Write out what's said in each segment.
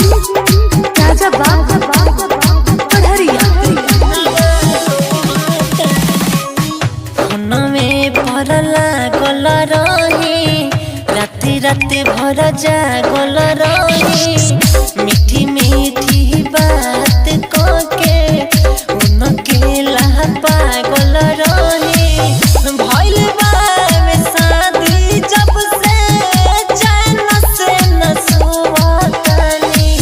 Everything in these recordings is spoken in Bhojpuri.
राजा बाबू पढ़रिया। में पर लागल रही, राति राति भर जागल रही। मीठी मीठी बात कके उनके ला पागल रही। भइल बा में शादी जब से चैन से न सुवतानी,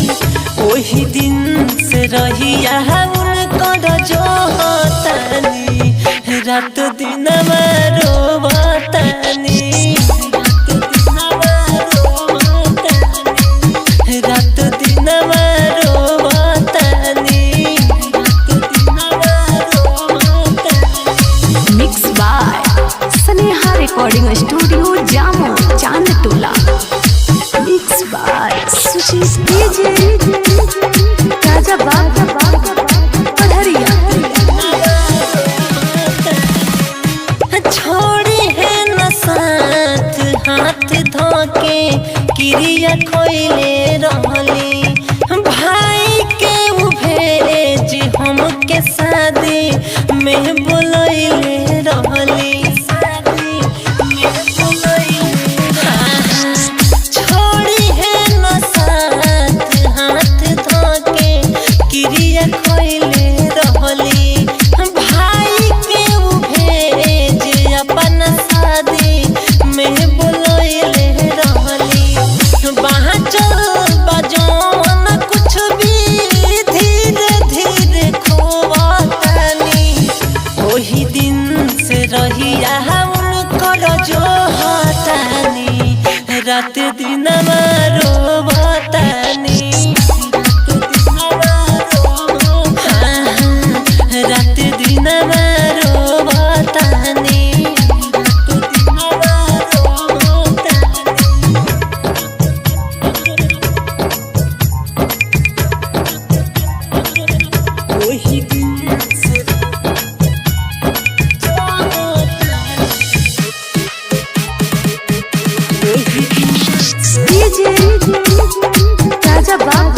ओही दिन से रहिया उनकर जो होतानी। रात दिन रोवतानी, रात दिन रोवतानी, रात दिन रोवतानी। Mix by Sneha recording studio, Jamo Chand Tola. Mix by Sushil DJ Raja Babu Padhariya. छोड़ी है न साथ हाथ धोके क्रिया खोइले रहली। भाई के भेज हमके शादी में बोलैले रहली। शादी में बोलैले, हाँ। छोड़ी है न साथ हाथ धोके क्रिया खोइले रहली। भाई के भेज अपन शादी में बोलैले रहली। बाँचल बजौन कुछ भी धीरे धीरे खोवतानी, ओही दिन से रहिया उनकर जो हतानी। रात दिन रोवतानी, हाँ, रात दिन रोवतानी, रात दिन रोवतानी। ओही दिन से ओही दिन से डीजे राजा बाबू